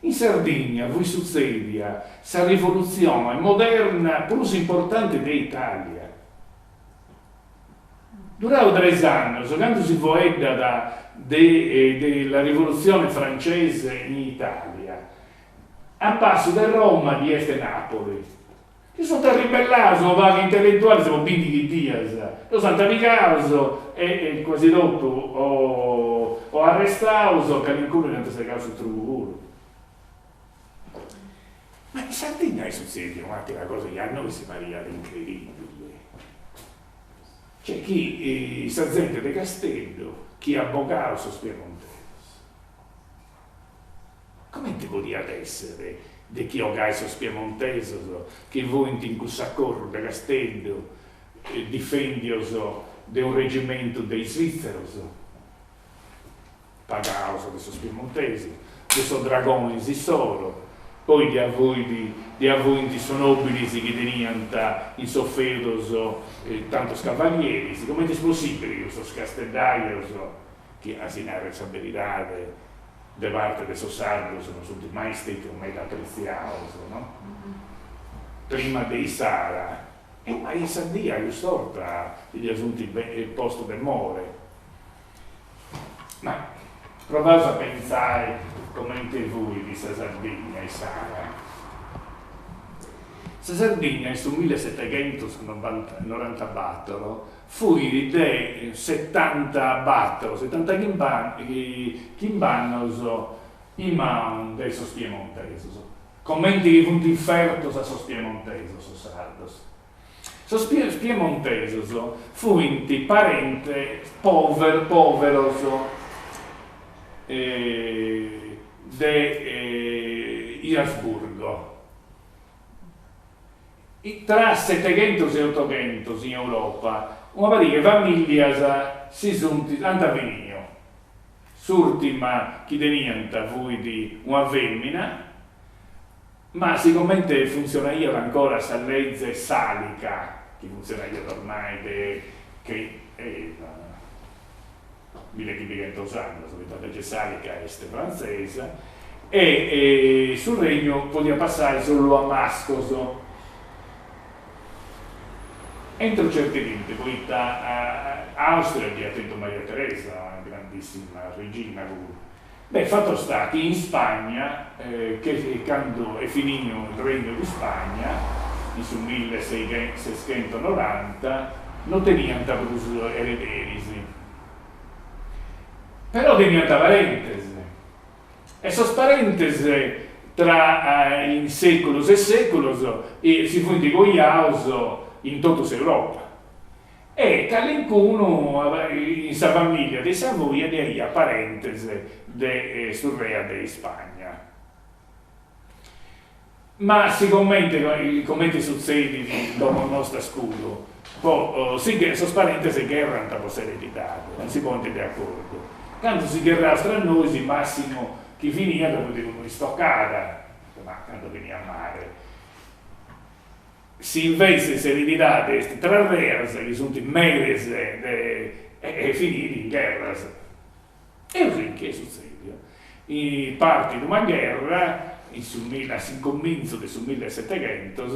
In Sardigna fuit sutzèdia sa rivolutzione moderna prus importante de Itàlia. Durau tres annos, candu si foeddat de de la rivoluzione francese in Italia, a passu de Roma bi est Napoli. Si sunt arribellaus unu pagu 'e intelletualis po bindighi dias, ddos ant pigaus e quasi totu o arrestaus o calincunu ddi ant segau su trugu puru. Ma in Sardigna est sutzèdiu un'atera cosa chi a nois si pariat incredibili, cioè chi sa zente de Casteddu chi at bogau sos piemontesos. Comente podiat èssere de chi 'ogai sos piemontesos chi fuint in cuss'acorru de Casteddu difendios de un regimentu de isvìtzeros, pagaos de sos piemontesos, de sos dragones issoro, poi ddi fuit ddi fuint sos nòbiles chi teniant in sos feudos tantos cavalieris, comente est possìbile chi custos casteddajos, chi a si narrer sa beridade, de parte de sos sardos non sunt mai istètios meda apretziados, no? Prima de issara, e ma in sa dia cust'orta si dda sunt postos de more. Ma provaus a pentzai comente fuit sa Sardigna issara. Sa Sardigna in su millesetechentos norantabator Fuit de setantabator, setantachimb'annos in manu de sos piemontesos. Comente chi funt infertos a sos piemontesos sos sardos. Sos piemontesos fuint parentes poveros de is Asburgo. Tra seteghentos e otoghentos in Europa una pariga 'e familias si sunt ant finiu. S'urtima chi teniant fuit una femina, ma sigomente funtzionaiat ancora sa leze salica, chi funtzionaiat ormai de che millechimbighentos annos, poita sa lege salica est frantzesa, e su regnu podiat passai solu a mascos, entro certi limiti, poita Austria dd'iat tentu Maria Teresa, una grandissima regina puru. Beh, fatto sta chi in Spagna, che candu est finiu il regnu di Spagna, in su millesescentonoranta, no teniant prus erederis, però teniant parentes, e sos parentes tra in seculos e seculos si fuint coiaus in totu s'Europa E calincunu in sa familia de Savoia ddi aiat parentes de su rea de Ispagna. Ma sigomente, comente sutzedit in domos nostras puru, po si sos parentes gherrant po s'eredidade, non si ponent de acordu. Candu si gherraus tra nois, massimu chi finiat fuit cun un'istocada, ma cando finiat male. Si invece s'eredidade est tra reas chi sunt meres de e finit in gherras. E così chi est sutzèdiu. Partit una gherra in su a s'incomintzu de su millesetechentos,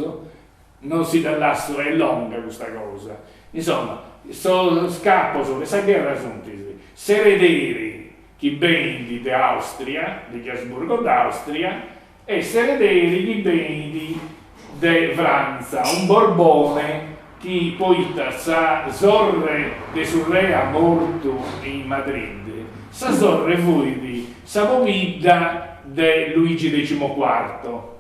non si dda lassu, est longa custa cosa, insomma sos capos de sa gherra sunt s'erederi chi benit de Austria, de gli Asburgo d'Austria, E s'erederi chi benit de Frantza, un Borbone chi poita sa sorre de su rea mortu in Madrid, sa sorre fuit sa pobidda de Luigi decimoquarto,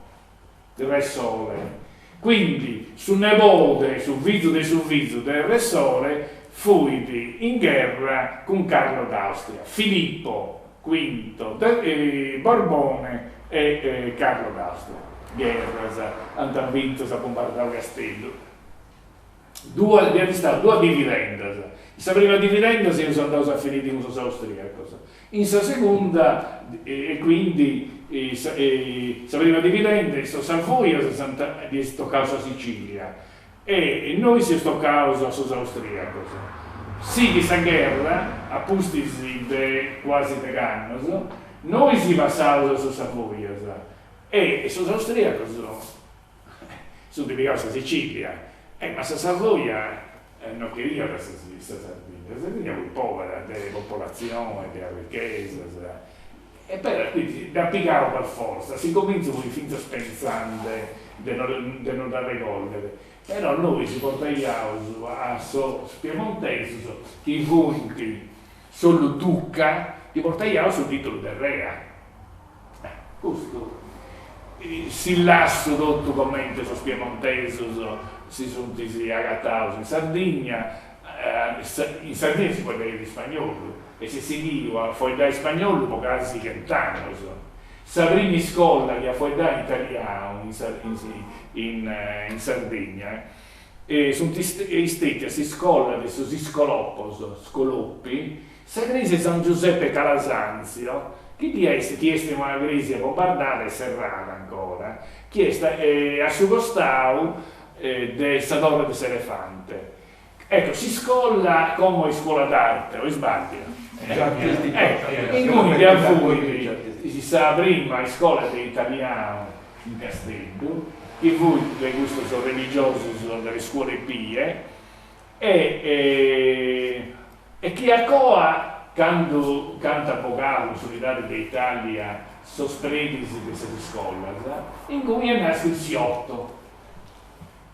Re Sole. Quindi su nebode, su fizu de su fizu de Re Sole fuit in gherra cun Carlo d'Austria, Filippo Quinto de Borbone e Carlo d'Austria. Gherras, ant bintu, s'at bombardau Casteddu. Duas, bi at istadu duas dividendas. In sa prima dividenda seus andaus a finiri cun sos austriacos, in sa segunda, e quindi sa prima dividenda sos Savoias s'ant ddis est tocau sa Sicilia e nois seus tocaus a sos austriacos. Sighit sa gherra, a pustis de cuasi degh'annos. Nois passaus a sos Savoias e sos austriacos sunt pigaus sa Sicilia, e ma sa Savoia no cheriat sa Sardigna, sa Sardigna fut pobera de popolatzione, de arrichesas, e però quindi dd'at pigau per forza, a s'incomintzu fut fintzas pentzande de no de no dd'arregòllere, però nois portaiaus a sos piemontesos chi fuint solu duca, ddi portaiaus su titulu de rea. Custu si lassu totu comente sos piemontesos si sunt agatados in Sardigna, in Sardigna si foeddaiat ispagnolu e s'est sighiu a foeddai ispagnolu po casi chent'annos. Sa prima iscola chi at foeddau italianu in Sardigna sunt istetias s'iscola de sos Iscolopos, Scolopi, Sa crèsia 'e San Giuseppe Calasanzio, chi ddi est chi est una crèsia bombardada e serrada ancora, chi est a su costau de sa Torre de s'Elefante. Ecco, s'iscola como est iscola d'arte, o isbàlliu? Ecco, inguni ddi fuit sa prima iscola de italianu in Casteddu, chi fuit de custos religiosos de le scuole pie, E e chi a coa, candu ch'ant bogau in s'Unidade de Italia sos predis de sas iscolas, inguni est naschidu Siotto,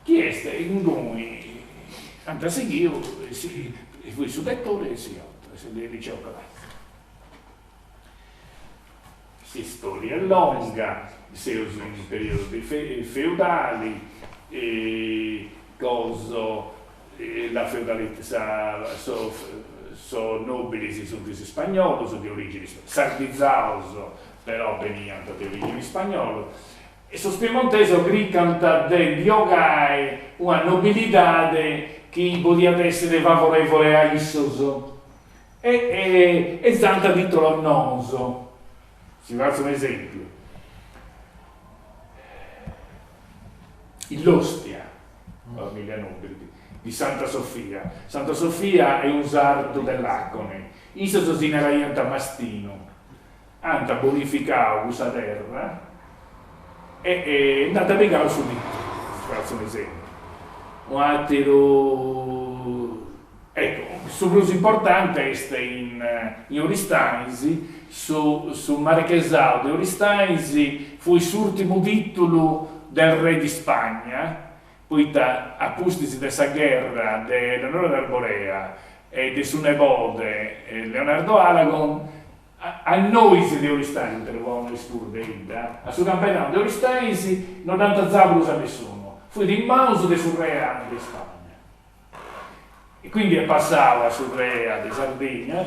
chi est inguni ant sighiu, fuit su dettore de Siotto, de liceo classico. S'istoria est longa, seus in periodu feudali, coso la feudalità sa sos sos nobilis sunt is ispagnolos de origini sardizados però beniant de origini ispagnola e sos piemontesos cricant de ndi 'ogai una nobilidade chi podiat essere favorevole a issos E e zant titulos noos. Si fatzo un'esempiu, Illostia, familia nobili, di Santa Sofia. Santa Sofia est unu sardu de Laconi, issos si naraiant Mastino, ant bonificau cussa terra e e nd'ant pigau su titulu, si fatzo un'esempiu. Un'ateru Ecco, su prus importante est in in Oristanis, su su marchesau de Oristanis fuit s'urtimu titulu del re di Spagna, poita a pustis de sa gherra de Eleonora d'Arborea e de su nebode Leonardo Alagon, a nois de Oristanis, poita fuaus nois puru de 'idda, a su Campidanu de Oristanis no dd'ant zau prus a nessunu, fuit in manus de su re de Ispagna. E quindi est passau a su re de Sardigna,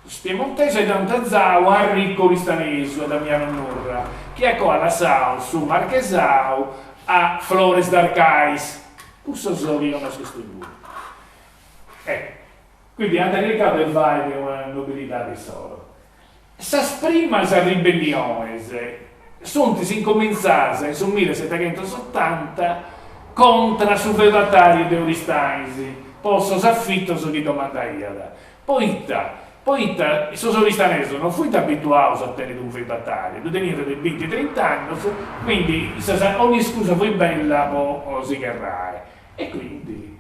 sos piemontesos e dd'ant zau a Enrico Oristanesu, a Damiano Nurra, chi a coa at lassau su marchesau a Flores d'Arcais, cussos chi connosches tui puru. Ecco, quindi ant chircau de fai una nobilidade issoro. Sas primas ribelliones sunt incomintzadas in su millesetechentos-otanta contra su feudatàriu de Oristanis po sos afitos chi domandaiat. Poita? Poita sos oristanesos non fuint abituados a tenner unu feudatàriu, ddu teniant de binti-trint'annos, quindi ogni iscusa fuit bella po si gherrare e quindi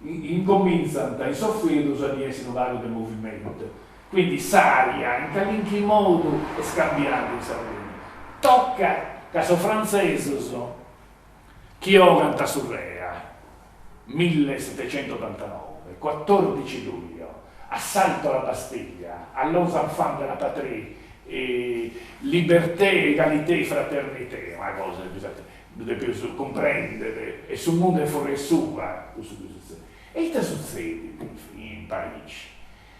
incomintzant in sos feudos a ddi esser unu pagu de movimentu. Quindi s'aria in calinchi modu est cambiada in Sardigna. Tocat ca sos frantzesos chi 'ogant su rea, millesetecentottantanove, quattordici luglio, assalto alla Bastiglia, allons enfants de la patrie, liberté, égalité, fraternité, una cosa chi ddu depeus cumprendere, e su mundu est furriau suba cussu chi sutzedit. E ita sutzedit in Parigi?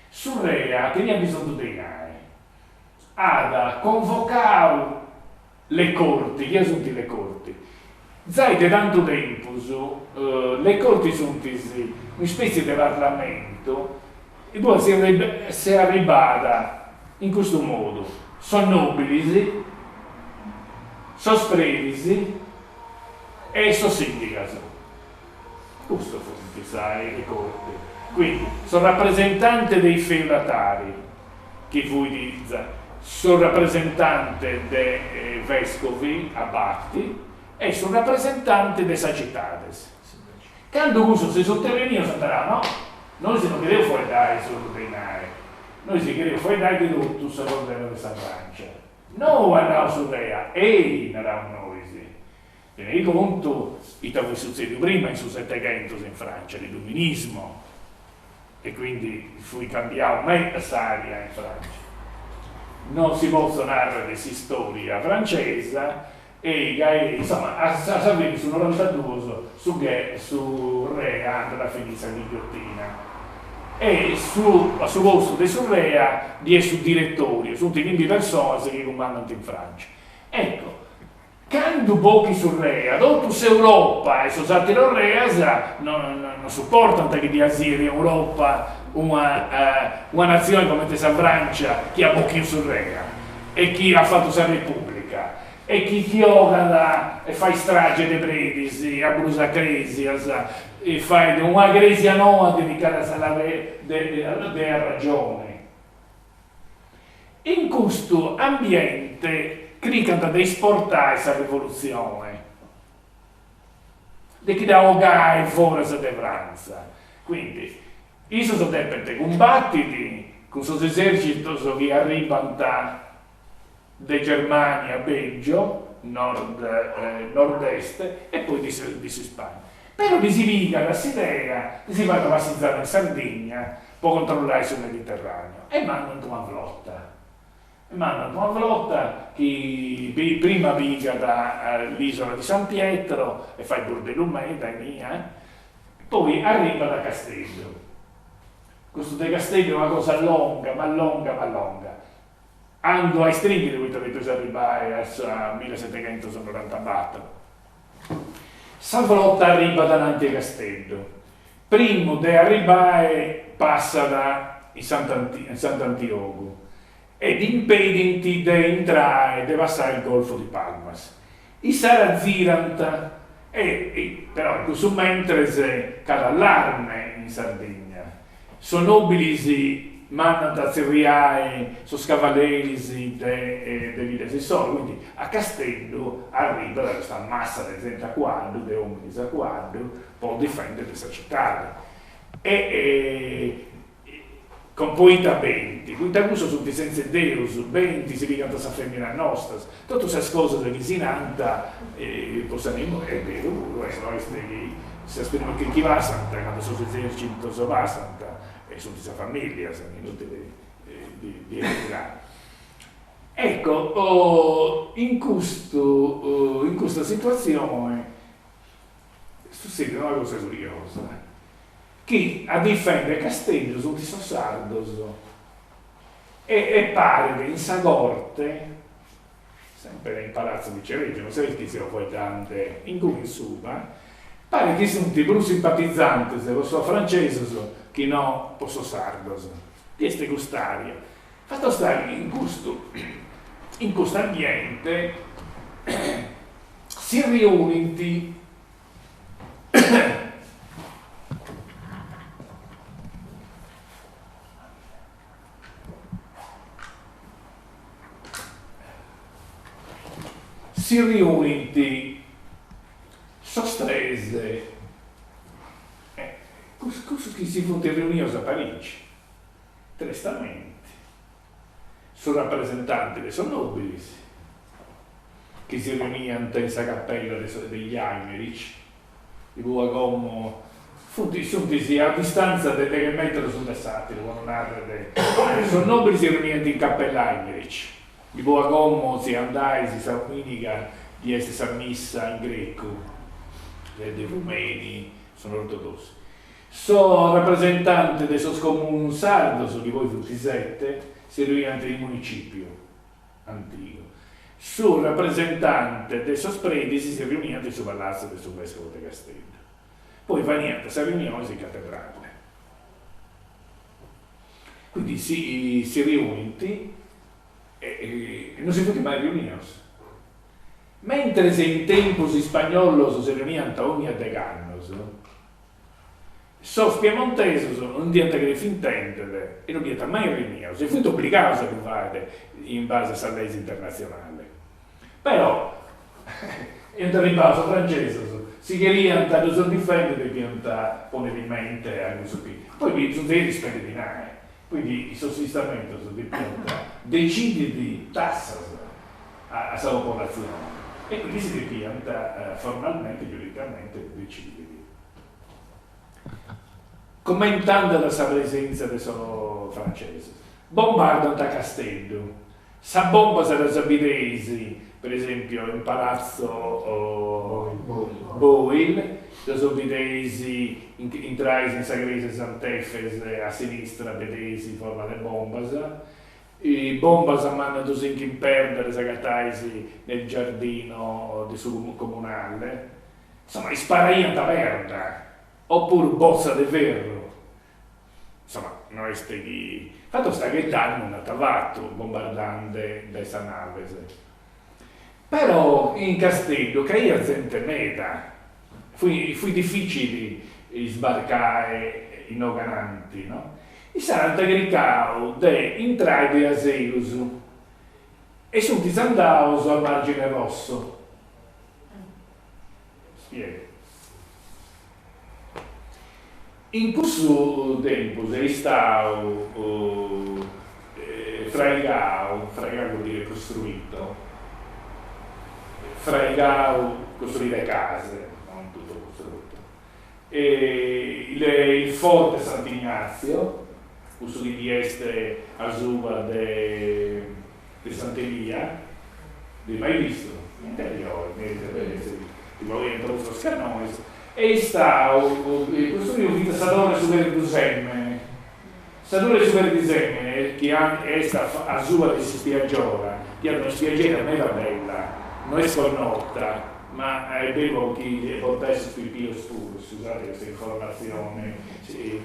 Su rea teniat bisonzu de 'inai. At convocau le corti, chie sunt le corti? Zai de tantu tempus le corti sunt un'ispetzie de parlamentu inue s'est arribada in custu modu, sos nobilis, sos predis e sos sindigas. Custos funt sa le corti. Quindi sos rappresentantes dei feudatari, chi fuit Su rapresentante de vescovi, abati, e su rapresentante de sas citades. Candu cussos si sunt reunios ant narau, no, nois non chereus foeddai solu de dinai, nois chereus foeddai de totu su problema de sa Francia. No, at nau su re, ei, naraus nois. Tenei contu ita fut sutzediu prima in su Seteghentos in Francia, l'illuminismo, e quindi fut cambiau meda s'aria in Francia. Non si potzo narrer de s'istoria francesa Ei ca ei, insoma, a sa fini in su norantaduos su su re andat a finì in sa ghigliottina e su a su postu de su re ddi est su direttoriu, sunt chimbi personas chi cumandant in Francia. Ecco, candu bochit su re, totu s'Europa e sos ateros reas non non suportant chi ddi siat in Europa una una natzione comente sa Francia chi at bochiu su re e chi at fatu sa Repubblica E chi chi 'ogat e fait strage de predis, abrusat cresias, e fait una cresia noa dedicada a sa dea ragione. In custu ambiente cricant de isportai sa rivolutzione, de chi dda 'ogai foras de Frantza. Quindi, issos depent cumbatiri cun sos esercitos chi arribant de Germania, Belgio, nord nord-est e poi de s'Ispagna. Però ddis pigat s'idea de si fai una passizada in Sardigna po controllai su Mediterraneu e mandant una flota. E mandant una flota chi prima pigat l'isola di San Pietro e fait burdellu meda innia, poi arribat a Casteddu. Custu de Casteddu est una cosa longa, ma longa ma longa. Andu a istringiri poita depeus arribbai a sa milleseteghentos-norantabator. Sa flota arribat ananti 'e Casteddu. Primu de arribbai passat in Sant'Antiogu e dd'impedint de intrai, de passai il Golfo di Palmas. Issara zirant e però in cussu mentres c'at allarme in Sardigna. Sos nobilis mandant a tzerriai sos cavalleris de de biddas issoro, quindi a Casteddu arribat custa massa de zente a cuaddu, de omines a cuaddu, po difendere sa citade. E con poita benint? Poita cussos sunt sentze Deus, benint, si pigant sas feminas nostras, totus sas cosas chi si nant po s'animu est beru puru, e no est chi sas primas chi passant, cando sos esercitos passant, sunt sas familias, inutile di esagerare. Ecco, in custu in custa situatzione sutzedit una cosa curiosa, chi a difender Casteddu sunt sos sardos e e paret in sa corte, sempre in Palazzo Viceregio, non est chi seo faeddande inguni in suba, paret chi sunt prus simpatizantes po sos francesos chi no po sos sardos. Chi est cust'aria. Fatto sta chi in custu in custu ambiente si riunint Si riunint sos tres, cussos chi si funt riunios a Parigi, trestamenti, su rapresentante de sos nobilis, chi si riuniant in sa capella de sos degli Aymerich, chi puru como funt sunt a distantza de deghe metros unu de s'ateru, po non narrer de sos nobilis si riuniant in capella Aymerich, chi puru como si andais sa dominiga ddi est sa missa in grecu, de rumeni, sono ortodossi. Sos rapresentantes de sos comuns sardos, chi poi funt sete, si riuniant in municipiu antigu. Su rapresentante de sos predis si riuniant in su palatzu de su vescovu de Casteddu. Poi faghiant sas riuniones in catedrale. Quindi si si riunint e non si funt mai riunios. Mentres in tempus ispagnolos si riuniant ogna degh'annos. Sos piemontesos non dd'iant cherfiu intèndere e non dd'iant mai renniaus e fuint obligaus a ddu fàere in base a sa lege internatzionale. Però iant arribau sos francesos, si cheriant ddos difèndere depiant pònnere in mente a cussu chi. Poi bisonzaiat ispèndere dinai, quindi sos istamentos depiant decidiri tassas a sa popolatzione e quindi si depiant formalmente, giuridicamente decidiri. Comente andat sa presèntzia de sos francesos? Bombardant Casteddu. Sa bombas ddas bideis, per esempio, in Palazzo Boyl, ddas bideis, intrais in sa crèsia Sant'Efes a sinistra bideis in forma de bombas. Bombas mannas ddos nch'imperda ddas agatais nel giardino de su comunale. Insoma, isparaiant perda, opuru botza de ferru. Insoma, no est chi. Fatu sta che dannu nd'ant fatu bombardande dae sas naves. Però in Casteddu c'aiat zente meda, fuit fuit dificili isbarcae inoghe ananti, no? Issara ant chircau de intrai de asegus e sunt andaos a Margine Rosso. Spiego. In cussu tempus est istau fraigau, fraigau vuol dire costruito, fraigau costruire case, non tutto costruito, il il forte Sant'Ignazio, cussu chi bi est asuba de de Sant'Elia, dd'eis mai bistu? Interiore, ti poniant cussos cannones, est istau costruiu fintzas sa torre su Perdusèmene, sa torre su Perdusèmene chi est asuba de s'ispiagiola, chi at una ispiagedda meda bella, no est connota, ma est bellu po chi portais sos pipios puru, scusate questa informazione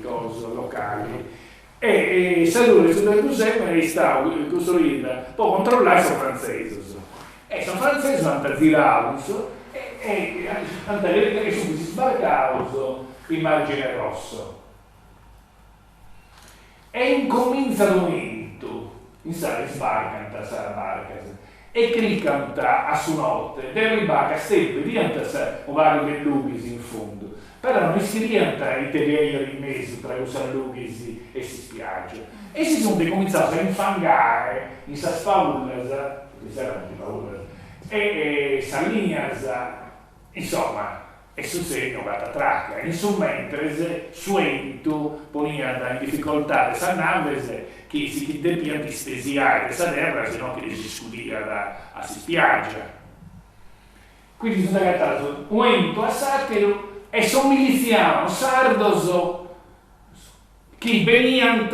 cosa locali, E sa turre su Perdusèmene est istau costruida po controllai sos frantzesos. E sos frantzesos ant zirau e ant e sunt isbarcaus in Margine Rosso. E incomintzat unu 'entu, insara isbarcant sas barcas e cricant a su note de arribare a Casteddu, bidiant unu pagu de lughes in fundu, però no ischidiant ite bi aiat in mesu tra cussas lughes e s'ispiàgia, e si sunt comintzados a infangare in sas paullas, issara funt paullas, e sas linias, insomma, Est sutzèdiu una patatraca. In su mentres su 'entu poniat in dificoltade sas naves chi si chi depiant istesiare de sa terra si no che ddis iscudiat a s'ispiàgia. Quindi si sunt agatados unu 'entu a s'àteru e sos militzianos sardos chi beniant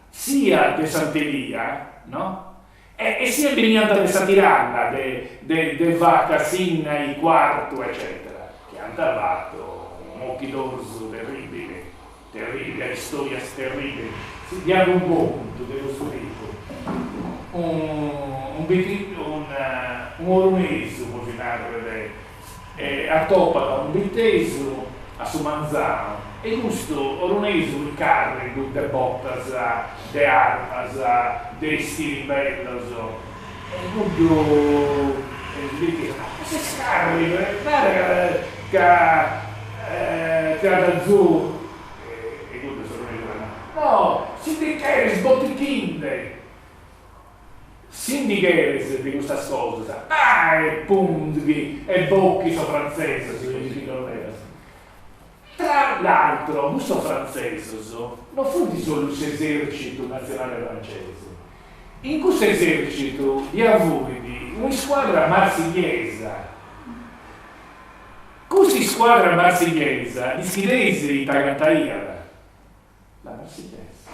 sia de Sant'Elia, no? E sia beniant de sa Tiralla, de de de Vaca, Sinnai, Cuartu, eccètera, chi ant fatu unu ochidorzu terribile, terribile, istorias terribiles, si bi at unu contu de custu tipu, unu unu orunesu, po si narrer, atopat unu bitesu a su manzanu e custu orunesu fit carrigu de botas, de armas, de estiris bellos e cuddu si bitesu, ma ses carrigu, narat ca ca t'azuo e cuddu s'orunesu at nau, no, si ndi cheres botichinde Si ndi cheres de custas cosas, bae e punghi e bochi sos frantzesos, Tra l'altro custos frantzesos no funt solu s'esercitu natzionale francese, in cussu esercitu bi fuit un'iscuadra marsigliesa, custa iscuadra marsigliesa l'ischideis ita cantaiat? La Marseillaise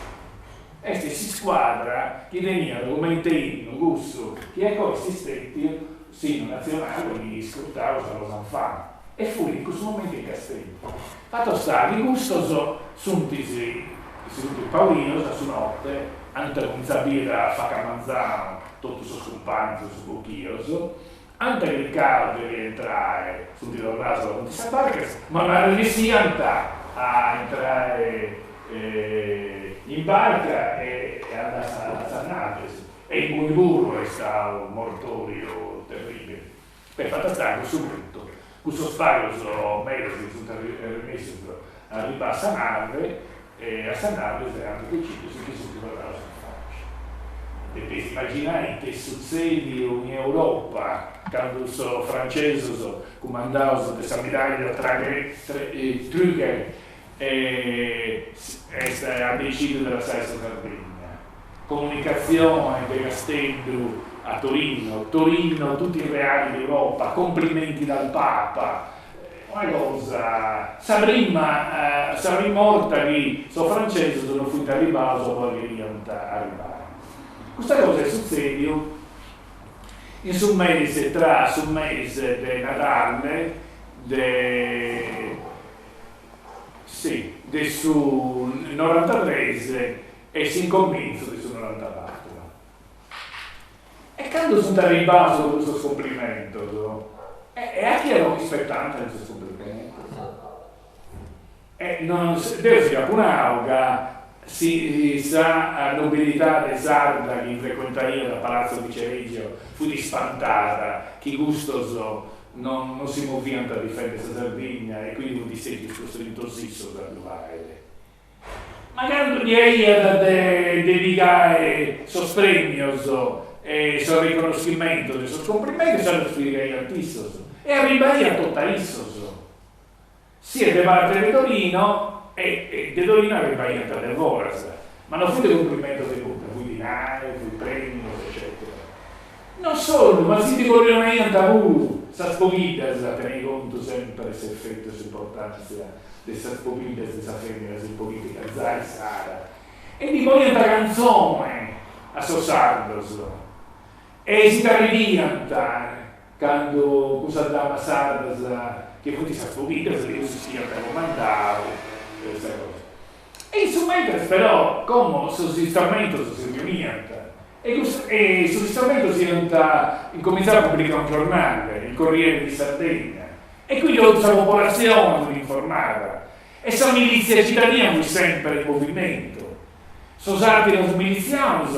est s'iscuadra chi teniat comente innu cussu chi a coa est istètiu s'innu natzionale chi iscurtaus a los enfants e fuit in cussu momentu in Casteddu. Fatu sta chi custos sunt si sunt impaurios a su note, ant cumintzau a biri a faca a manzanu totus sos cumpanzos bochios, ant chircau de rientrare, sunt torraus a sa barcas, ma no arrennessiant. a intrare in barca e a sas naves, e inguni puru est istau mortoriu terribili. Beh, fatu istat cussu puntu, cussos pagos medas chi sunt arrenessius a arribbai a sa nave, a sas naves ant decidiu si chi sunt torraus in faci. Depeis imaginai ite est sutzediu in Europa candu sos francesos, cumandaus de s'ammiragliu Truguet, est at decidiu de lassai sa Sardegna. Comunicatzione de Casteddu a Torino, Torino tutti i reali d'Europa, complimenti dal Papa, una cosa, sa prima sa prima 'orta chi sos francesos non fuint arribbaus a ue cheriant arribbai. Custa cosa est sutzediu in su mese tra su mese de Nadale de si de su norantatres e s'incomintzu de su norantabatoro. E cando sunt arribbados custos cumplimentos? E a chie los ispettant custos cumplimentos? E non deo si dd'apu nau ca si sa nobilidade sarda chi frecuentaiat Palazzo Viceregio fut ispantada chi custos non non si moviant a difender sa Sardigna e quindi funt istetios costrintos issos a ddu fàere. Ma candu ddi aiat de de pigae sos premios e sos riconnoschimentos e sos cumplimentos già los pigaiant issos e arribaiat totu a issos, siat de parte de Torino e de Torino arribaiant de foras, ma no fuint cumplimentos de nudda, fuit dinai, fuit premios eccetera. Non solu, ma si ndi collionaiant puru sas pobiddas, tenei contu sempre s'efetu e s'importàntzia de sas pobiddas de sas fèminas in polìtica zai issara, e ndi poniant cantzone a sos sardos e si nd'arridiant candu cun sas damas sardas chi funt sas pobiddas de cussos chi iant cumandau sa cosa. E in su mentres però como sos istamentos si riuniant E e sos istamentos iant incomintzau a publicai unu giornale, il Corriere di Sardegna, e quindi totu sa popolatzione fut informada, e sa milìtzia cittadina fut sempre in movimentu. Sos àteros militzianos,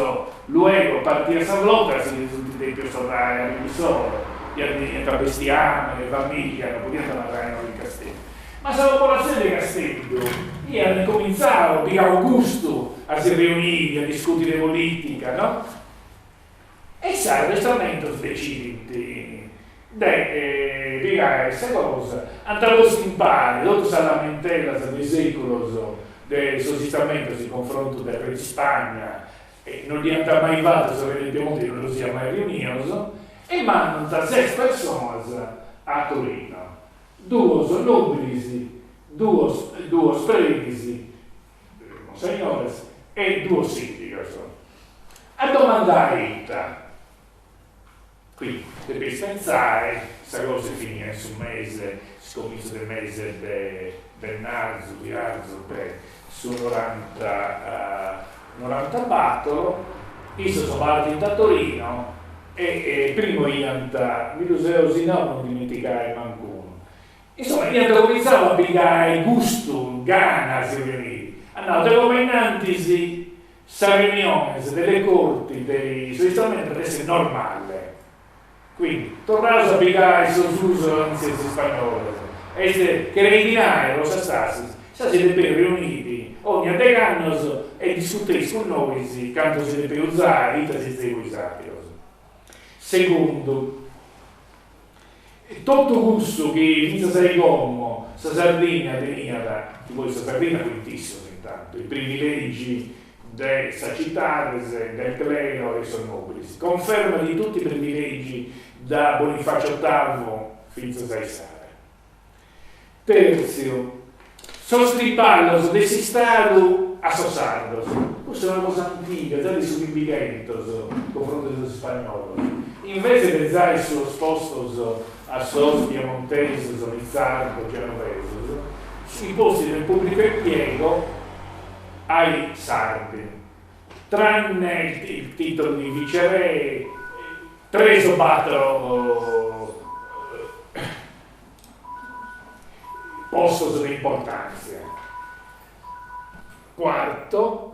luego partia sa flota, si nde sunt dèpios torrai a domo issoro, iant bestiamene, famìllia, no podiant abarrai inoghe in Casteddu. Ma sa popolatzione de Casteddu iat incomintzau, pigau gustu a si reuniri, a discuti de politica, no? E issara sos istamentos decidint de pigai sa cosa, ant postu impari totu sas lamentelas de seculos de sos istamentos in confrontu de re d'Ispagna, e non dd'iant mai fatu su re de Piemonte non ddos iat mai riunios, e mandant ses personas a Torino Duos nòbilis, duos duos predis, monsegnores, e duos sìndigos. A domandai ita? Quindi depeis pentzai, sa cosa est finia in su mese, s'comintzu de mese de bennarzu, friarzu de su noranta norantabatoro, issos partint a Torino E primu iant, mi ddu seu sinnau po non dimentigai mancunu, insoma iant cumintzau a pigai gustu, gana a si riuniri, ant nau, de como innantis sa riuniones delle corti de sos istamentos at essi normale, quindi torraus a pigai sos usantzias ispagnolas, est chereit nai po sas tassas, sa si depeus riuniri ogna degh'annos e discuteis cun nois cantu si depeus zai, ita si zeis bois àteros. Segundu, totu cussu chi fintzas a como sa Sardigna teniat, chi poi sa Sardigna fuint issos intantu, i privilegi de sas citades, del clero e sos nobilis, conferma di tutti i privilegi da Bonifacio ottavu fintzas a issara. Tertziu, sos triballos de s'Istadu a sos sardos. Custa est una cosa antiga, già de su chimbighentos, in cunfrontu de sos ispagnolos. Invece de zai sos postos a sos piemontesos, nitzardos, genovesos, i posti del pubblico impiego ai sardi, tranne il titolo di viceré, tres o battero postos de importàntzia. Quarto,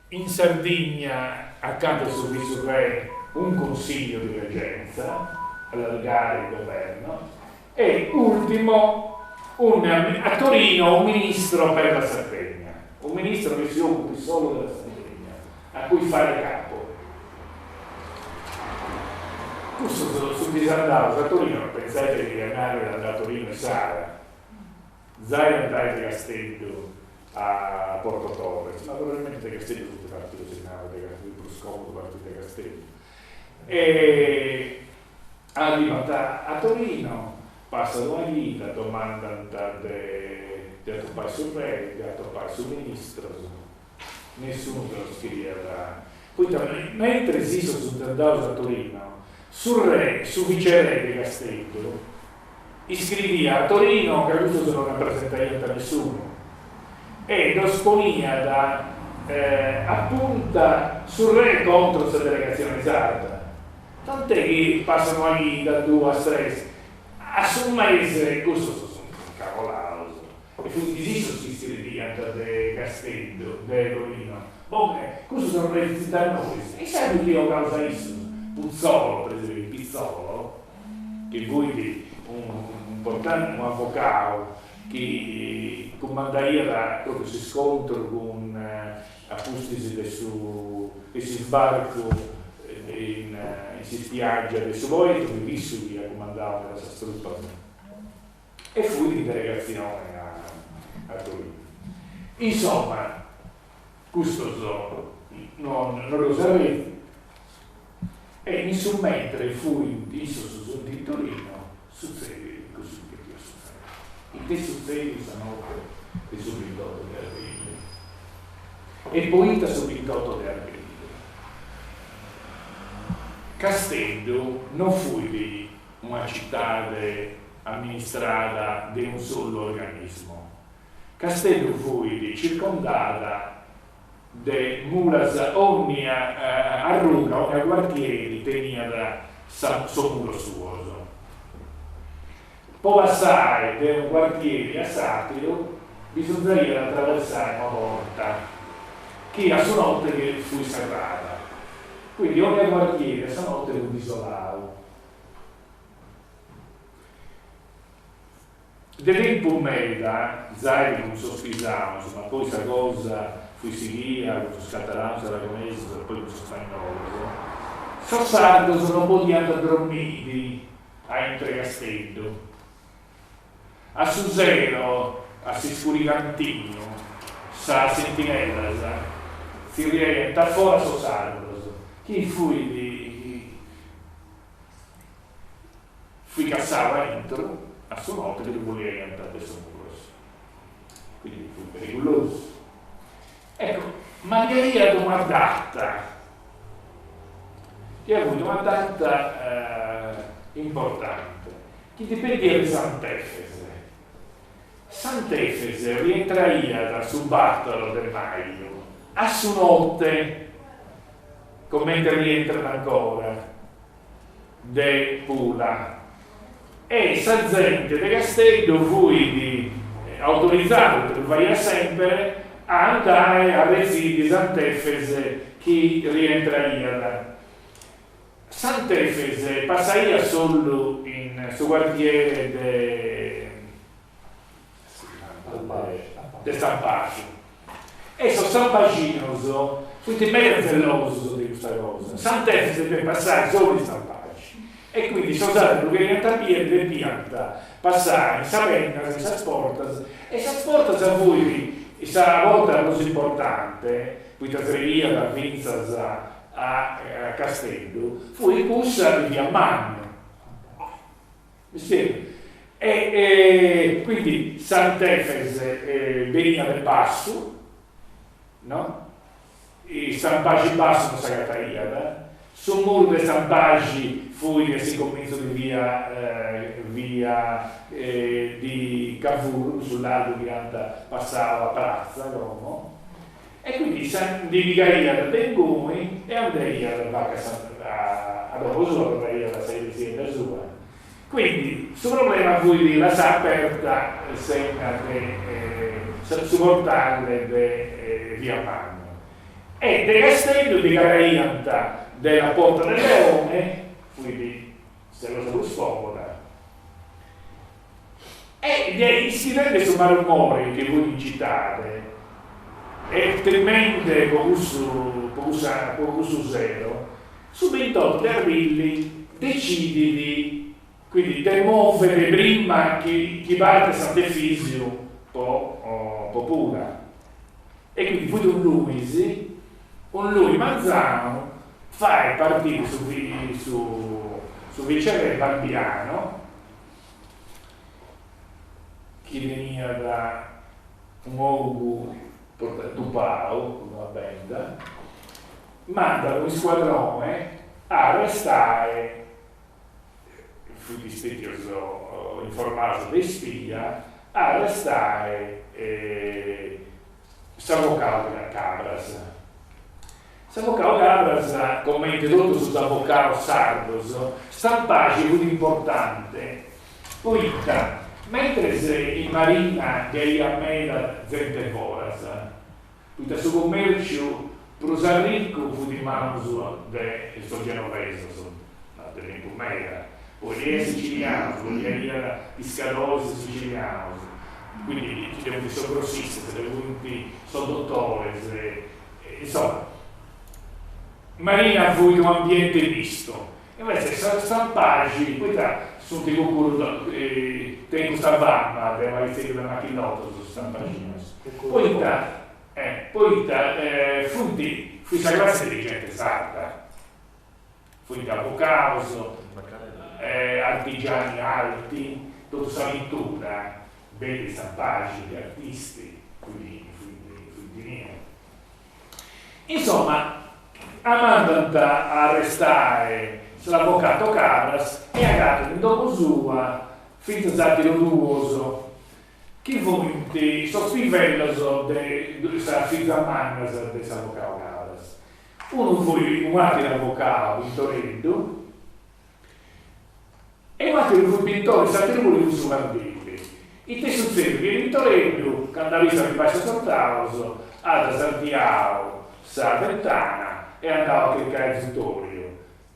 in Sardigna accanto a su visurré un consiglio di reggenza, allargare il governo, e ultimo un, a Torino un ministro per la Sardegna, un ministro che si occupi solo della Sardegna, a cui fare capo. Custos sunt andados a Torino, pensate che andare da Torino issara, Zai andai de Casteddu a Porto Torres, ma probabilmente de Casteddu funt partidos in nave, de Casteddu, prus comodu partiri de Casteddu. E arribant a Torino, passat una chida, domandant de de atopai su re, de atopai sos ministros, nessunu ddos cheriat, poita mentres issos sunt andados a Torino, su re, su vicerè de Casteddu, Iscridiat a Torino ca custos non rapresentaiant a nessunu e ddos poniat a punta su re contro sa delegatzione sarda, tant'è chi passat una chida, duas, tres, a su mese custos sunt incavolados e funt issos chi iscridiant de Casteddu, de Torino, boh, custos non retzint a nois, e issara chi 'ogaus a issos, Puzzolo, per esempio, Pizzolo, chi fuit unu avocau chi cumandaiat propriu s'iscontru cun a pustis de su de s'isbarcu in s'ispiaggia de su Poetto, fuit issu chi at cumandau meda sas trupas e fuit in delegatzione a Torino. Insomma Custos non ddos arretzint e in su mentre fuint issos sunt in Torino sutzedit cussu chi depiat sutzedere. Ite est sutzediu sa note de su bintoto de arbrile? E poita su bintoto de arbrile? Casteddu non fuit una citade amministrada de un solu organismu, Casteddu fuit circondada de muras, ònnia arruga, ònnia cuartieri teniat sos muros suos. Po passai de unu cuartieri a s'àteru bisonzaiat atraversai una porta chi a su note fuit serrada, quindi ònnia cuartieri a sa note fuit isolau. De tempus meda, zai cun sos pisanos, ma poi sa cosa fuit sighia cun sos catalanos, aragonesos e poi cun sos spagnolos, sos sardos non podiant drommiri a intre Casteddu. A su sero, a s'iscurigantinu, sas sentinellas tzirriaiant a fora sos sardos, chi fuit Fuit cassau a intro a su note chi ddu fuliaiant de sos muros. Quindi fuit perigulosu. Ecco, ma bi aiat una data, chi fuit una data importante, chi dipendiat de Sant'Efese. Sant'Efese rientraiat su bator de maju a su note, comente rientrat ancora. De Pula e sa zente de Casteddu fuit autorizada, poita ddu faiat semper, a andare a retziri Sant'Efese chi rientraiat. Sant'Efese passaiat solu in su quartiere de de Stampaxi e sos stampaxinos fuint meda zelosos de custa cosa, Sant'Efis depiat passai solu in Stampaxi e quindi sos ateros ddu cheriant biere depiant passai in sa bennas, in sas portas e sas portas fuit sa porta prus importante, poita srebiat fintzas a Casteddu, fuit cussa de via Mannu. Mi spiego? E quindi Sant'Efes beniat de passu, no? Stampaxi Bassu non s'agataiat, su muru de Stampaxi fuit a s'incomintzu de via via di Cavour, cussu largu chi ant passau a pratza como, e quindi ndi pigaiat de inguni e andaiat faca a domo sua, torraiat a sa sienda sua. Quindi su problema fuit lassai aperta s'enna de. su portale de via Mannu. E de Casteddu ndi calaiant de la Porta del Leone, fuit sa cosa prus comoda. E de ischidende su malumore chi fuit in citade e timende po cussu po cussa po cussu sero, su bintotto de abrilli decidit quindi de movere prima chi chi partet Sant'Efisiu po po Pula. E quindi fuit unu lunis, unu lunis manzanu fait partiri su su su viceré Balbiano, chi teniat un'ogu tupau cun una benda, mandat unu iscuadrone a arrestai, funt istetios informaus de ispia, a arrestai s'avocau Cabras. S'avocau Cabras, comente totus sos avocaos sardos, Stampaxi fut importante, poita mentres in Marina bi aiat meda zente foras, poita su commerciu prus arriccu fut in manos de sos genovesos, de tempus meda, poi bi aiat sicilianos, poi bi aiat piscadores sicilianos, quindi bi funt sos grossistas, bi funt sos dotores, Insomma, Marina fuit unu ambiente mistu, invece sa Stampaxi, poita sunt cucuru tenint custa fama de unu paghitzeddu de machillotos sos stampaxinos, poita poita funt fuit sa classe dirigente sarda, fuint avocados, artigiani alti, totu sa pintura benit de Stampaxi, de artisti, fuit fuit inie. Insomma, mandant a arrestai s'avvocato Cabras e agatant in domo sua fintzas àteros duos chi funt sos pivellos de sas fizas mannas de s'avocadu Cabras. Unu fuit unu àteru avocadu, Pintoreddu, E un'ateru fut Pintore, s'ateru puru fut su Cardilli. Ite est sutzediu? Chi Pintoreddu, candu at bistu arribbai sos sordados, at sartiau sa ventana e est andau a chircai azutoriu.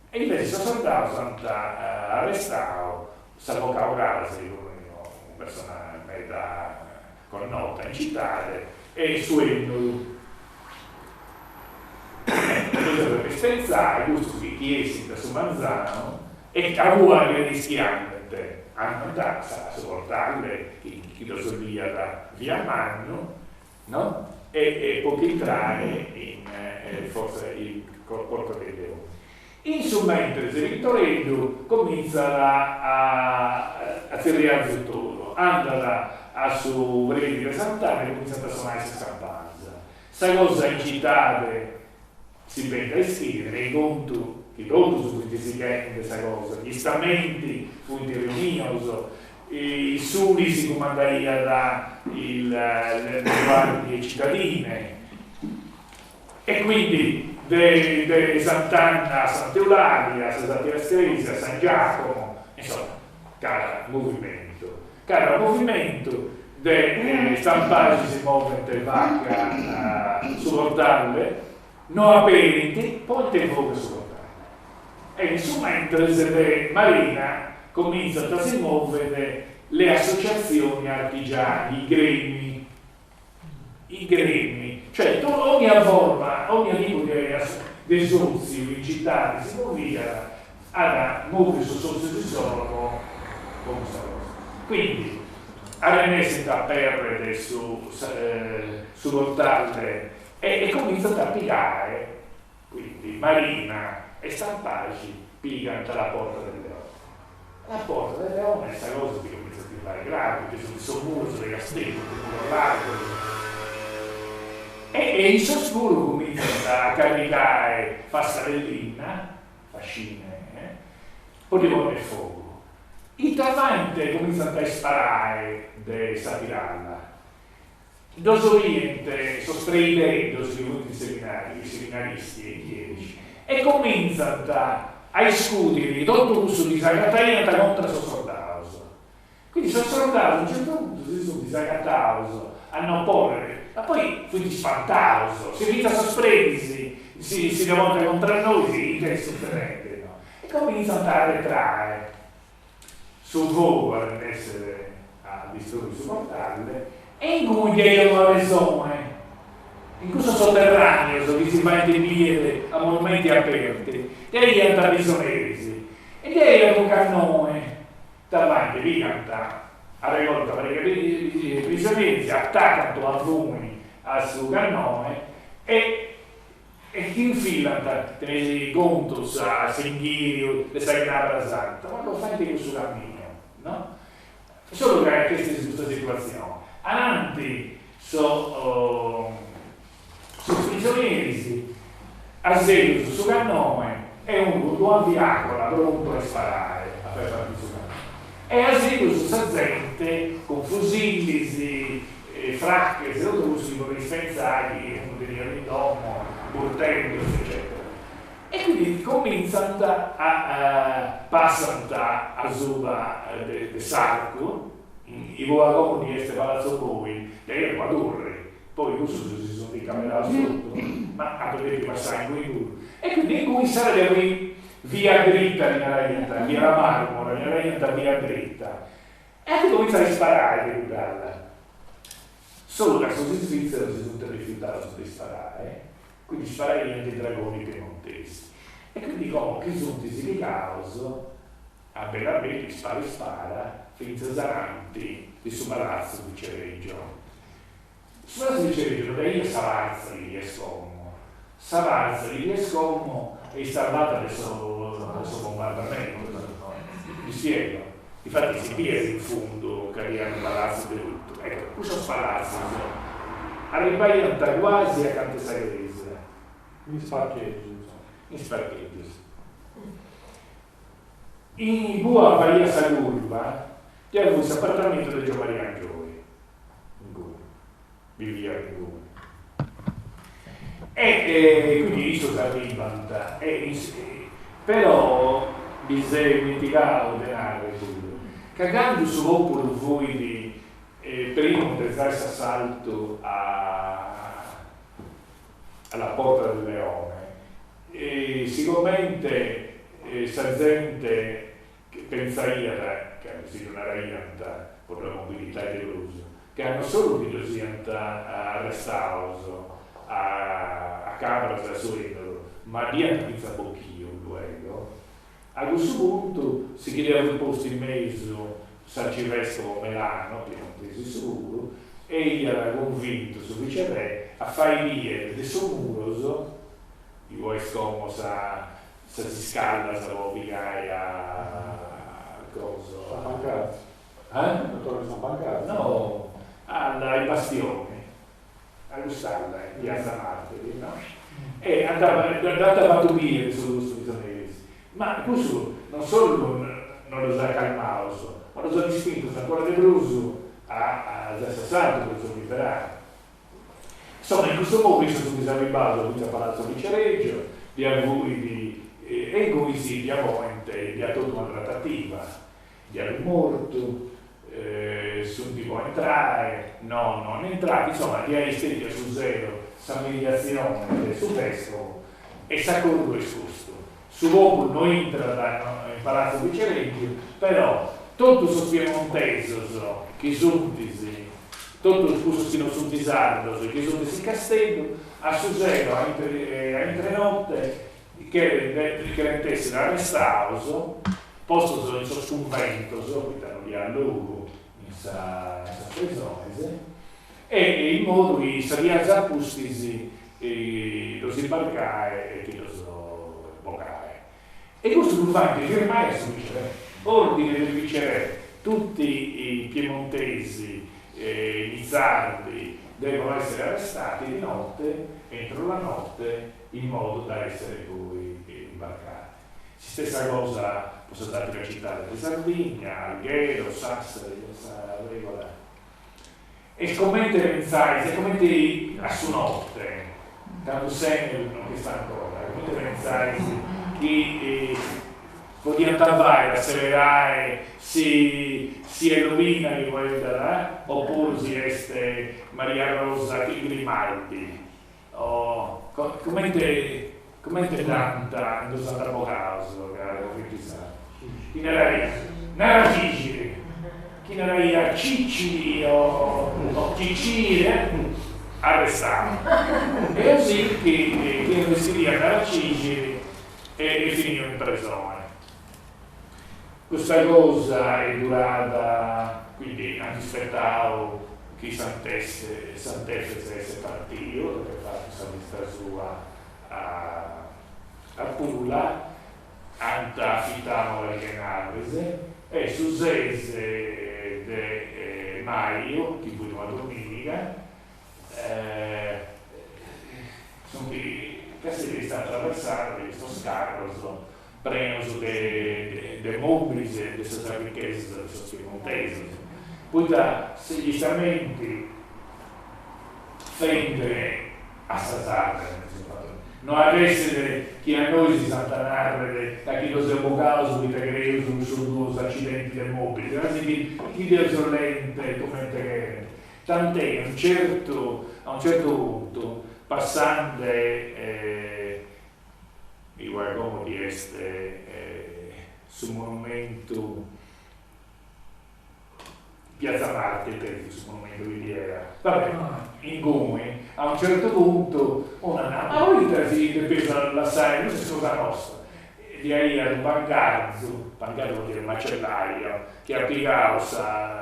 E invece sos sordados ant arrestau s'avocau Cabras, chi fut una persona meda connota in citade, e su 'ennuru. Bisonzat de pentzai custos chi chi essint a su manzanu e a ua chereis chi andent, andant a su portale chi chi ddos biat via Mannu, no? E e po ch'intrare in forza in Porta del Leone. In su mentres Pintoreddu comintzat a a tzerriare azutoriu, andat a su predi de Sant'Anna e comintzant a sonai sas campanas. Sa cosa in citade si benit a ischire, tenei contu chi totus funt sighende sa cosa, gli stamenti funt riunios, in Sulis cumandaiat il le guardie cittadine e quindi de de Sant'Anna a Santa Eulalia, a sas ateras cresias, a San Giacomo, insomma, cada movimentu Cada movimentu de Stampaxi si movent faca a su portale, no aberint, ponent fogu a su portale. E in su mentres de Marina comintzant a si movere le associazioni artigiani, i gremi, i gremi, cioè ogna forma, ogna tipu de de sotziu in citade si moviat at moviu sos sotzios issoro po po custa cosa. Quindi arrenessint a aperrere su su portale e e comintzant a pigare, quindi Marina e Stampaxi pigant la Porta del Leone. La Porta del Leone est sa cosa chi comintzat a diventare grave, poita sunt sos muros de Casteddu, sunt muros largos, e e issos puru comintzant a carrigare fassas de linna, fascine, po ddi ponni fogu. Ita faint? Comintzant a isparai de sa tiralla. Ddos oient sos preideddos chi funt in seminariu, i seminaristi e i chierici, e comintzant a iscudiri totu cussu chi s'agataiant contra sos sordados. Quindi sos sordados a unu certu puntu si sunt agatados. a non pòdere, ma poi fuint ispantados, si fintzas sos predis si si levant contra a nois, ite est sutzedende no? E comintzant a arretrae, su fogu arrennesset a distrùere su portale e inguni bi aiat una resone, in cussos sotterraneos chi si faent bìere a monumenti aperti, bi aiant prisoneris e bi aiat unu cannone, ita faint, pigant, arregolint una pariga de prisoneris, atacant una funi a su cannone e E ch'infilant, teneis contu, a s'inghìriu de sa Chenàbara Santa, ma ddu faint cussu caminu, no? Solu ca nc'est custa situatzioni. Ananti sos prisoneris, a segus su cannone e unu cun d'una fiacola prontu a isparare, a fai partiri su cannone. E a segus sa zente cun fusillis, fraches, totu cussu chi podeis pentzai chi unu teniat in domo, burteddos eccetera. E quindi comintzant a passant asuba de s'arcu, inue como ddi est Palazzo Boi, ddi aiat una turri, poi cussus si sunt incameraus totu, ma ant depiu passai inguni puru. E quindi inguni issara ddi fuit via dritta ddi naraiant, via La Marmora, ddi naraiant via dritta. E ant comintzau a isparai de cudd'ala. Solu ca sos isvìtzeros si sunt rifiutados de isparare, quindi isparaiant i dragoni piemontesi. E quindi como chi sunt pigados, a bellu a bellu, ispara ispara, fintzas ananti de su palatzu Viceregio. Su palatzu Viceregio no ddi aiat sa partza chi ddi est como. Sa partza chi ddi est como est istada fata de sos bombardamentos, m'ispiego? Difatis si biet in fundu ca ddi at unu palatzu derrutu. Ecco, cussos palatzos arribaiant quasi acanta 'e sa cresia. In is parcheggios, insomma. In is parcheggios. In bua faiat sa curva, ddi fut s'apartamentu de Giommaria Angioy. Inguni, biviat inguni. E quindi issos arribant e però mi seu dimentigau de narrer puru ca candu su populu fuit primu de fai s'assaltu a alla Porta del Leone, sigomente sa zente Pentzaiat, ca si ddu naraiant po dda mobilitai de prus, ca no solu chi ddos iant arrestados a Cabras e a su 'enneru, ma dd'iant fintzas bochiu luego. A cussu puntu si chi dd'iat postu in mesu s'arcivescovo Melano, piemontesi issu puru, e iat cunvintu su vicerè a fai biere de sos muros, inue est como sa Sas iscallas po pigai a coso. San Pancrazio. Eh? La torre di San Pancrazio. No, alla ai bastioni, a cuss'alla in piazza Martiri, no? E ant dd'ant fatu biri su cussu prisoneris, ma cussu non solu non ddos at calmaus, ma ddos at ispintus ancora de prus a a s'assaltu po ddus liberai. Insoma, in custu modu issos sunt arribbados fintzas a Palazzo Viceregio, ddi fuit e inguni si ddi ponent, ddi at totu una trattativa, ddi at mortu, sunt po intrare, no non intrant, insoma ddi at istetia su sero sa mediatzione de su vescovo e s'acordu est custu, su populu no intrat in Palazzo Viceregio, però totu sos piemontesos chi sunt Totus cussos chi non sunt sardos e chi sunt in Casteddu, a su sero a intre note cherent essere arrestados, postos in sos cunventos, poita non bi at logu in sas presones, e in modu chi sa dias a pustis ddos imbarcae e chi ddos bogae. E custu ddu faint firmai a su vicerè, ordine del vicerè, tutti i piemontesi e nizzardi devono essere arrestati di notte, entro la notte, in modo da essere poi imbarcati. S'istessa cosa po sas àteras citades de Sardigna, Alghero, Sassari, sa regola. Est comente pentzais, est comente a su note, candu s'Enel non ch'est ancora, comente pentzais chi. Podiant fai a seberai si si est Lobina chi fueddat opuru si est Maria Rosa Grimaldi o comente comente dd'ant ddos ant bogaus ca sa chi naraiat nara cixiri chi naraiat ciciri o cicire arrestau e così chi chi non ischidiat nara cixiri e est finiu in presone. Custa cosa est durada, quindi ant ispetau chi Sant'Efes esset partiu, at fatu sa visita sua a Pula, ant afitau una pariga 'e naves e su ses de maju, chi fuit una dominiga, Sunt casi de attraversare custos carros prenos de de mòbiles e de sas arrichesas de sos piemontesos, poita gli Stamenti fende a sa sarda no at esser chi a nois s'ant a narrer ca chi los eus bogaus poita chereus cussos duos accidenti de mòbiles, ma si chi Deus 'olent comente cherent Tant'è a un certu a un certu puntu passande ue como bi est su monumentu Piazza Marte penso su monumentu chi bi era, va bè, inguni a un certu puntu unu at nau, ma poita si depeus lassai, custa est cosa nostra, bi aiat unu bangarzu, bangarzu vuol dire macellaio, chi at pigau sa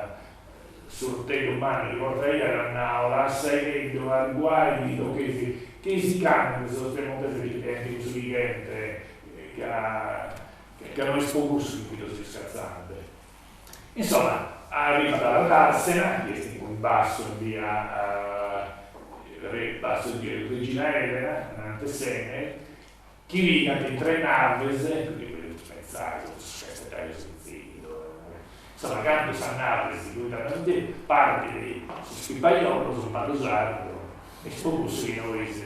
Su 'orteddu mannu chi portaiat at nau, Lassaideddu, arguai chi tocheis, chi si cando sos piemontesos chi tenent cussu chi cherent ca ca no est po cussu chi ddos iscatzande. Insoma, arribat a la Darsena, chi est in bassu in via bassu in via Regina Elena, anante s'Enel, chi pigant in tres naves, quindi podimus pensare insoma candu sas naves si fuint partit sos pipaiolos su ballu sardu est po cussu chi nois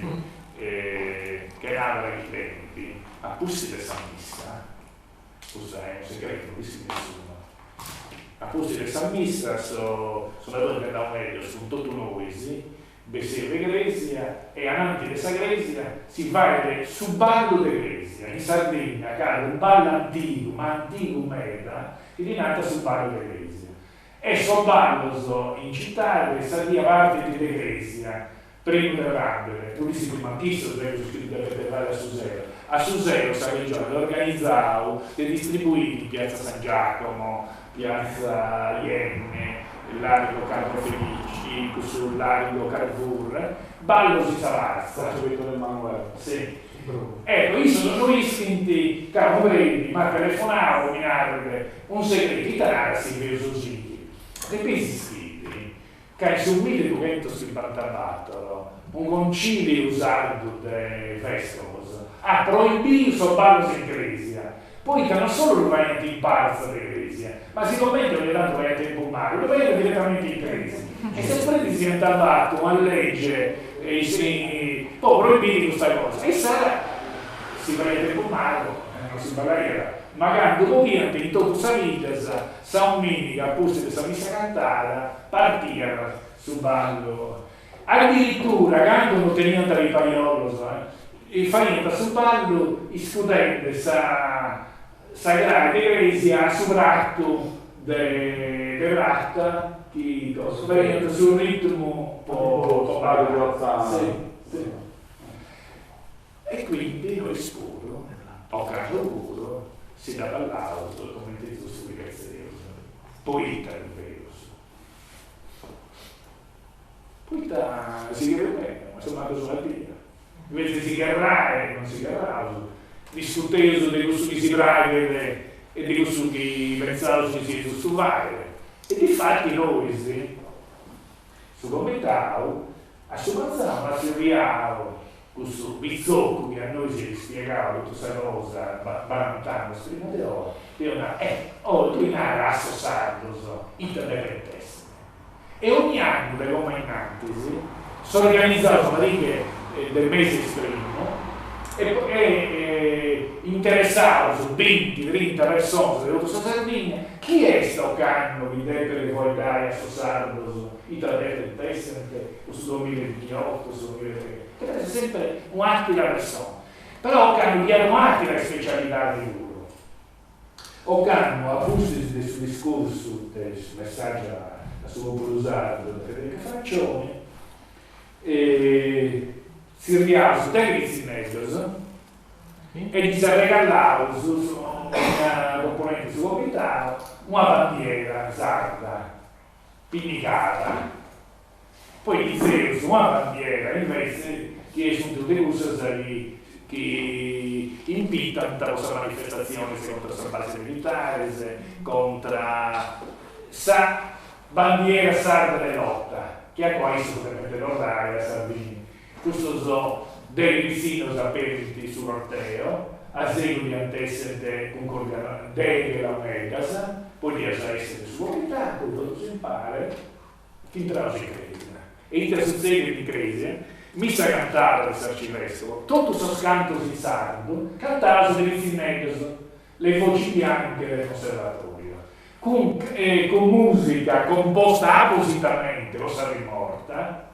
chenàbura chi benit a pustis de sa missa, custu est unu segretu, no dd'ischit nessunu, a pustis de sa missa su nadori de launeddos cun totu nois Besseus de cresia e ananti de sa cresia si fait su ballu de cresia, in Sardegna c'at unu ballu antigu, ma antigu meda, chi ddi nant su ballu de cresia. E sos ballos in citade sa die partint de cresia, primu de prandere, ddu ischint manc'issos de cussu chi ddu depent fai a su sero. A su sero sa Regione at organizau de distribuiri in piazza San Giacomo, Piazza Yenne, Largo Carlo Felici, cussu Largo Cavour, ballos in sa partza. Corso Vittorio Emanuele. Si. Ecco, issos no ischint ca unu predi m'at telefonau po mi narrer un segretu, ita narat si feus sighiri? Depeis ischiri ca in su millidughentoschimbantabator un conciliu sardu de vescovos at proibiu sos ballos in cresia, poita non solu lu faiant in partza de cresia, ma sigomente ogni tantu faiat tempus malu, lu faiant direttamente in cresia. E sos predis iant fatu una lege po proibiri custa cosa. E issara si faiat tempus malu non si ballaiat, ma candu podiant in totu sas biddas Sa dominiga a pustis de sa missa cantada partiat su ballu. Addirittura cando no teniant pipaiolos faiant su ballu iscudende sa sa crae de cresia a su pratu de de prata chi faiant su ritmu po ballare. Si si. E quindi nois puru, ocannu puru, si dda ballaus cumenti giustu chi cherzeus. Poita ddu feus? Poita si chereus beni, ma seus mancus una bia. Invece de si gherrai, non si gherraus, discuteus de cussu chi si praghet e de cussu chi pentzaus chi siat giustu fàere. E difati nois, su comitau, A su manzanu m'at tzerriau cussu pitzocu chi a nois iat ispiegau totu sa cosa barant'annos prima de oi, e iat nau, eh, oi tui nara a sos sardos ita depent esser. E ogni annu de como a innantis s'organizaus una pariga de meses primu. E e interessaus binti, trinta personas de totu sa Sardigna, chi est ocannu chi depet fueddai a sos sardos ita depent essent po su duamilla e bintiotto, su duamilla e depet esser sempre un'atera persona. Però ocannu bi at un'atera ispecialidade puru. Ocannu, a pustis de su discursu de su messàgiu a su pòpulu sardu de Federica Francioni, tzerriaus deghe pitzinneddos e ddis arregallaus, una componente de su comitau, una bandiera sarda pinnicada, poi ddis feus una bandiera invece chi sunt de cussas chi chi impitant po sas manifestatziones contra sas bases militares, contra sa bandiera sarda de lota, chi a coa issos depent torrare a Sardigna. Custos deghe pitzinnos aperint su corteo, a segus diant essere cuncordiadas deghe launeddas, poi diat a essere su comitadu, totus impare, Intraus in cresia. E ite sutzedit in cresia? Missa cantada de s'arcivescovo, totus sos cantos in sardu cantados de pitzinneddos, le voci bianche del conservatorio, cun cun musica composta apositamente po sa rimorta,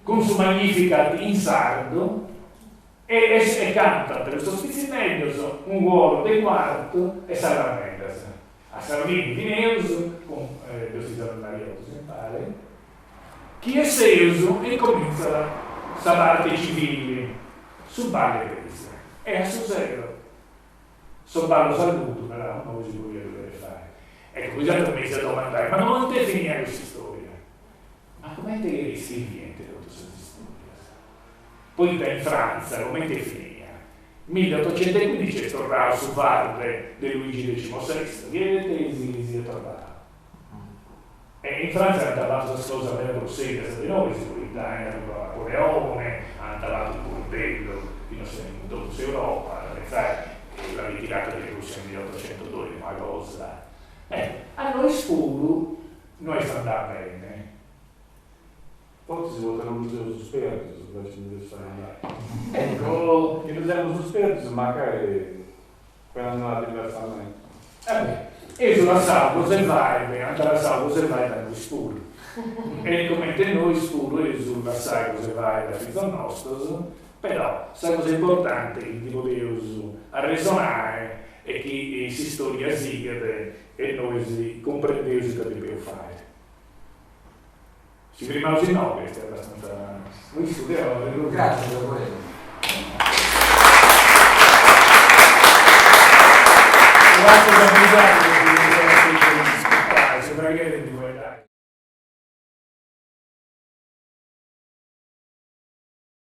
cun su Magnificat in sardu, e e cantant custos pitzinneddos unu coro de Cuartu e sas launeddas. A sa fini fineus cun Deus ti salvet Maria totus impare, chi esseus e incomintzat sa parte civili, su ballu 'e cresia, e a su sero sos ballos a ludu, naraus nois puru chi ddu devet fai. Ecco, bosatrus m'eis a domandai, ma comente est finia custa istoria? Ma comente chereis chi fiant totus sas istorias? Poita in Frantza comente est finia? Milleottocentoecuindixi est torrau su farre de Luigi decimosesto, chi est chi siat torrau. E in Frantza ant fatu sas cosas meda prus serias de nois, poita ant Napoleone, ant fatu unu burdellu chi no si in totu s'Europa, pentzai la ritirata de Russia in milleottocentodoxi, una cosa. A nois puru no est andada bene. Fortzis poita non ddu seus sperdius, invecias de ddus fai andai. Ecco. Chi ddus emus sperdius mancai fiat andada diversamente. Eh beh, eus lassau cosa 'e fai, ant lassau cosa 'e fai a nois puru. E comente nois puru eus lassai cosa 'e fai a fizos nostros, però sa cosa importante chi ndi podeus arresonai e chi s'istoria sigat e nois cumprendeus ita depeus fai. Si frimaus inoghe est abbastanza no isco deo. Gràtzias a bois. Gràtzias a bois.